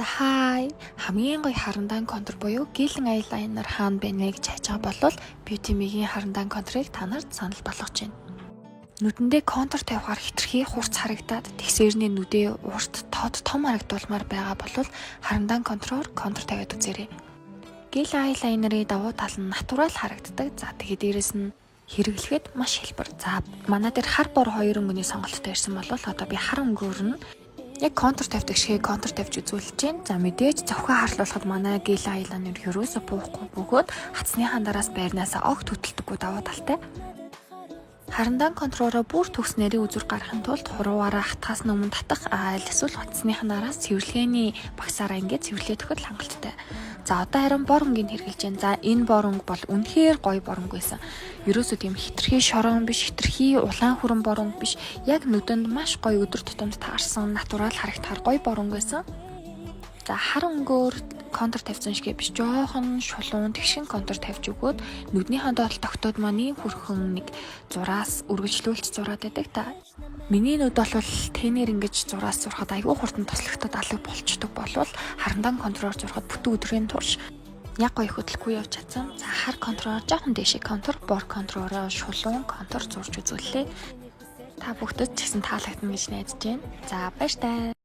За, хай, хамгийн гоё харандаан контур буюу гелэн eyeliner хаана байна вэ гэж хайж байгаа бол Beauty Me-гийн харандаан контурыг та нарт санал болгож байна. Нүдэндээ контур тавихаар хэтэрхий хурц харагдаад, тэгсэрний нүдээ урт, тод, том харагдуулмаар байгаа бол харандаан контуроор контур тавиад үзээрэй. Гелэн eyeliner-ийн давуу тал нь natural харагддаг. За, тэгээд дээрэс нь хэрэглэхэд маш хялбар. За, манай дээр хар, бор хоёр өнгөний сонголттой ирсэн бол одоо би хар өнгөөр нь яг контур тавьдаг шиг контур тавьж үзүүлж байна. За, мэдээж зовхион харлуулахад манай гелэн eyeliner ерөөсө буухгүй бөгөөд хатсныхаа дараас байрнаасаа огт хөдөлдөггүй давуу талтай. Харандаан контуроо бүр төгс нарийн үзүүр гаргахын тулд хуруугаараа хатахаас өмнө татах, аль эсвэл утасных нь араас цэвэрлэгээний багсаараа ингээд цэвэрлээд өгөхөд хангалттай. За, одоо харин бор өнгийг хэрэглэж байна. За, энэ бор өнгө бол үнэхээр гоё бор өнгө байсан. Ерөөсөө тийм хэтэрхий шорон биш, хэтэрхий улаан хүрэн бор өнгө биш. Яг нүдэнд маш гоё, өдөр тутамд таарсан, natural харагдахаар гоё бор өнгө байсан. За, хар өнгөөр контур тавьсан шиг биш, жоохон шулуун тэгшин контур тавьж өгөөд нүднийхээ доод тогтоод маань хүрхэн нэг зураас үргэлжлүүлж зураад байдаг та. Миний нүд бол тэнээр ингэж зураас зурхад айгүй хурдан тослогдоод алга болчдөг болвол харандаан контуроор зурхад бүтэн өдрийн турш яг гоё хөдлөхгүй явж чадсан. За, хар контуроор жоохон дээшээ контур, бор контуроор шулуун контур зурж үзүүллээ. Та бүгдэд ч гэсэн таалагдана гэж найдаж байна. За, баяртай.